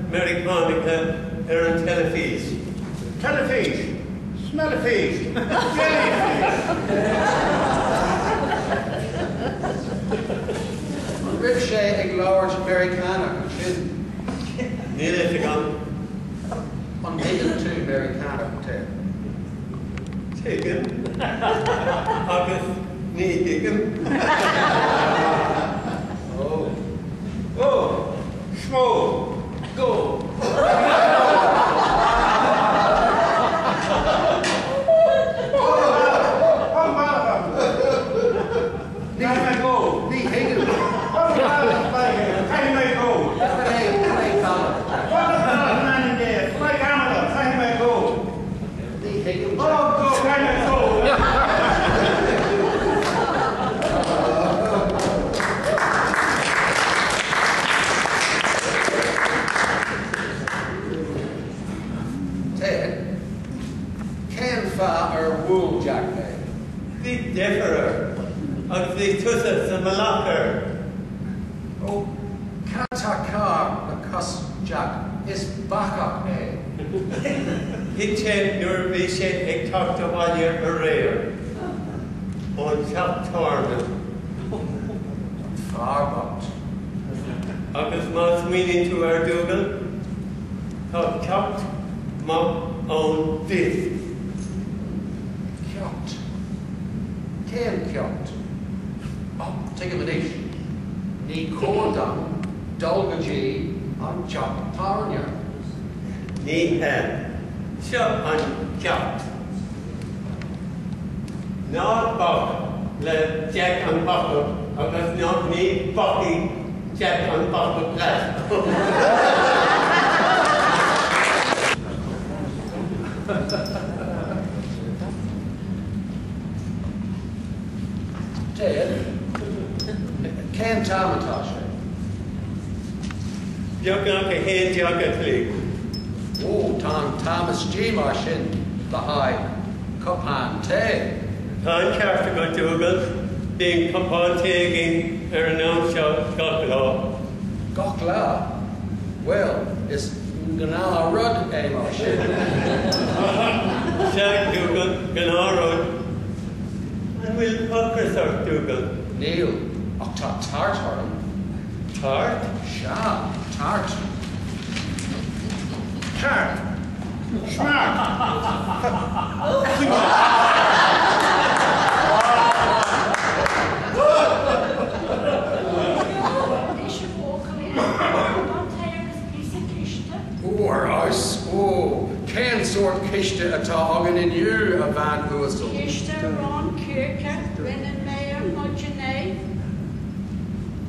Meiriceánacha ar an teilifís. Teilifís, smelifís, jellyfish. An raibh sé ag labhairt Meiriceánach ansin? Níl a fhios agam. An dtuigeann tú Meiriceánach, Ted? Tuigim agus ní thuigim. Ó. Ó, smó, go. Ní thuigim. Cad é cad é bealach, Jack? Ní thuigim, Jack. Ted, Cén fáth ar bhuail Jack mé? Bhí deifir air agus bhí tusa sa mhullach air. Ó, cad tá car le cos Jack? Is bacach é. Thit sé nuair a bhí sé ag teacht abhaile aréir ón teach tábhairne. An fear bocht. Agus má smaoiníonn tú air Dougal, tá ceacht maith ann duit. Ceacht? Cén ceacht? Ó, tuigim anois. Ní cóir dom dul go dtí an teach tábhairne. Ní hea. Seo an ceacht. Ná bac le Jack an Bacach agus ná ní bacfaidh Jack an Bacach leat. Ted, Cén t-am atá sé? Beagnach 11 a chloig. Ó, tá an t-am istigh mar sin le haghaidh cupán tae. Tá an ceart agat, Dougal. Bíonn cupán tae againn ar an am seo gach lá. Gach lá? Bhuel, is gnáthrud é mar sin. Sea, Dougal, gnáthrud. An bhfuil ocras ort, Dougal? Níl, ach tá tart orm. Tart? Sea, tart. Tart. Smart. Anois a bhuachaillí, cupán tae agus píosa císte. Ó, ar fheabhas! Ó, cén sórt císte atá againn inniu, a bhean uasal? Císte arán coirce, rinne mé ar maidin é.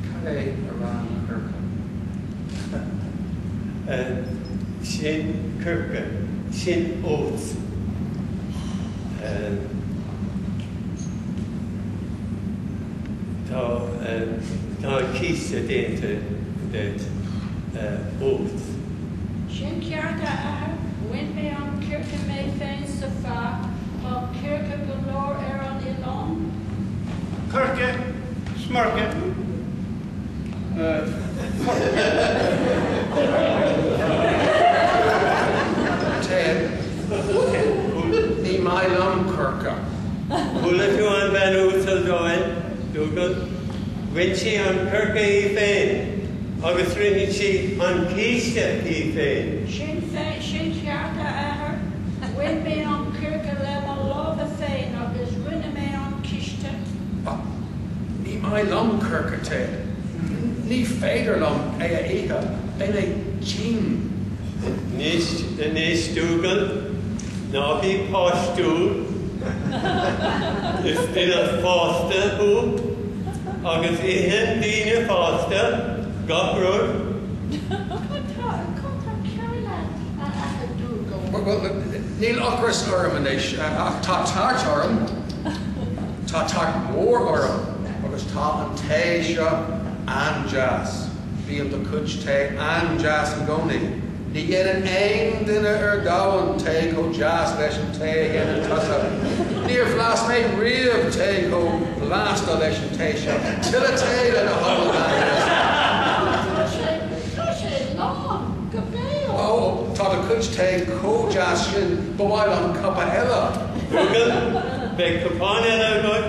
Cad é arán coirce? Sin coirce, sin oats. Tá tá an císte déanta de oats. Sin ceart, a athair, bhain mé an coirce mé féin sa pháirc, tá coirce go leor ar an oileán. Coirce, smirce. Ted, Ní maith liom coirce. Chuala tú an bhean uasal Doyle, Dougal? Bhain sí an coirce í féin agus rinne sí an císte í féin. Sin sin ceart, a athair. Bhain mé an coirce le mo lámha féin agus rinne mé an císte. Ach ní maith liom coirce, Ted. Ní féidir liom é a ithe. Beidh mé tinn. Anois, anois, Dougal, ná bí páistiúil. Is duine fásta thú agus itheann daoine fásta gach rud. Cad tá, cad tá cearr leat, a athair Dougal? Bhuel, níl ocras orm anois, ach tá tart orm. Tá tart mhór orm agus tá an tae seo an-deas. Bíonn do chuid tae an-deas i gcónaí. Ní dhéanann aon duine ar domhan tae chomh deas leis an tae a dhéanann tusa. Níor bhlais mé riamh tae chomh blasta leis an tae seo. Tuilleadh tae le do thoil, a bhean uasal. Tá sé, tá sé lán go béal. do chuid tae chomh deas sin, ba mhaith liom cupa eile. Dougal, Beidh cupán eile agat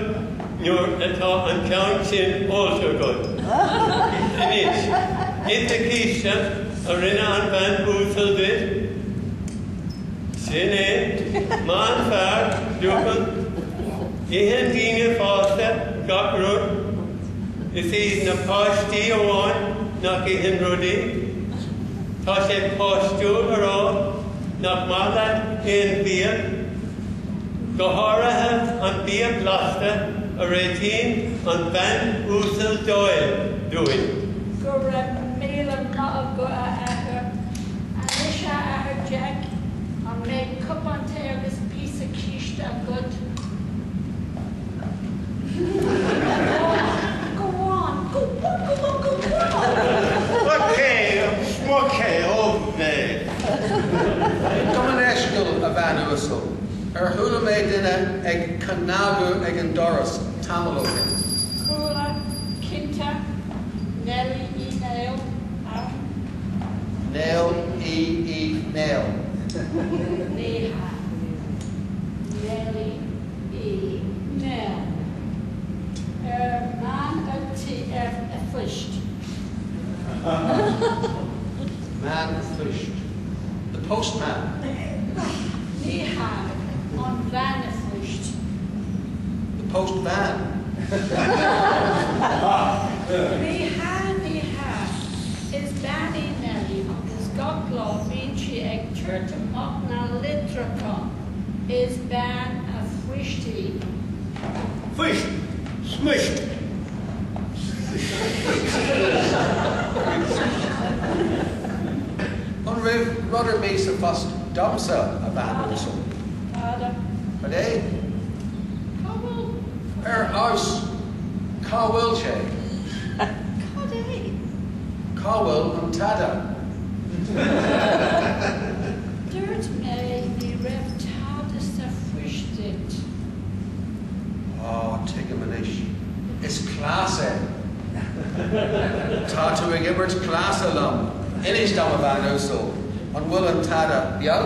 nuair atá an ceann sin ólta agat. Anois, ith an císte a rinne an bhean uasal duit. Sin é. Maith an fear, Dougal. Itheann daoine fásta gach rud. Is iad na páistí amháin nach itheann rudaí. Tá sé páistiúil a rá nach maith leat aon bhia, go háirithe an bia blasta a réitíonn an bhean uasal Doyle dúinn. Go raibh míle maith agat, a Athair. Anois, a Athair Jack, an mbeidh cupán tae agus píosa císte agat? Go on, go on, go on, go on! Okay, okay, okay. Gabh mo leithscéal, a bhean uasal. Ar chuala mé duine ag cnagadh ag an doras tamall ó shin? Chuala, cinnte, Nellie Uí Néill ann. Néill Uí Néill. Ní hea. Nellie Uí Néill. Ar mbean a' tí a' phoist. Bean an phoist. The postman. Ní hea, an bhean a' phoist. The post van. Ní hea, ní hea. Is bean í Nellie agus gach lá bíonn sí ag tabhairt amach na litreacha. Is bean a' phoist í. Fuist, smuist. An raibh rud ar bith sa phost domsa, a bhean uasal? Tada. Cad é? Cá bhfuil? Ar fheabhas, cá bhfuil sé? Cad é? Cá bhfuil an tada? Dúirt mé ní raibh tada sa phoist duit. Á, tuigim anois. Is cleas é. Tá tú ag imirt cleasa liom. Inis dom, a bhean uasal, an bhfuil an tada beag?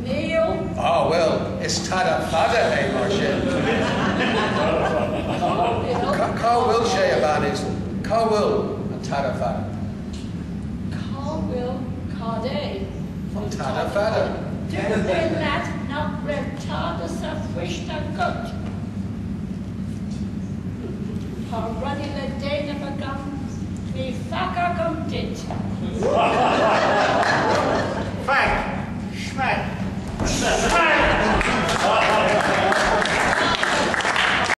Níl. Á, bhuel, is tada fada é mar sin. Cá bhfuil? Cá bhfuil sé, a bhean uasal? Cá bhfuil an tada fada? Cá bhfuil cad é? An tada fada. Dúirt mé leat nach raibh tada sa phoist agat. Tá rudaí le déanamh agam, ní faic agam duit.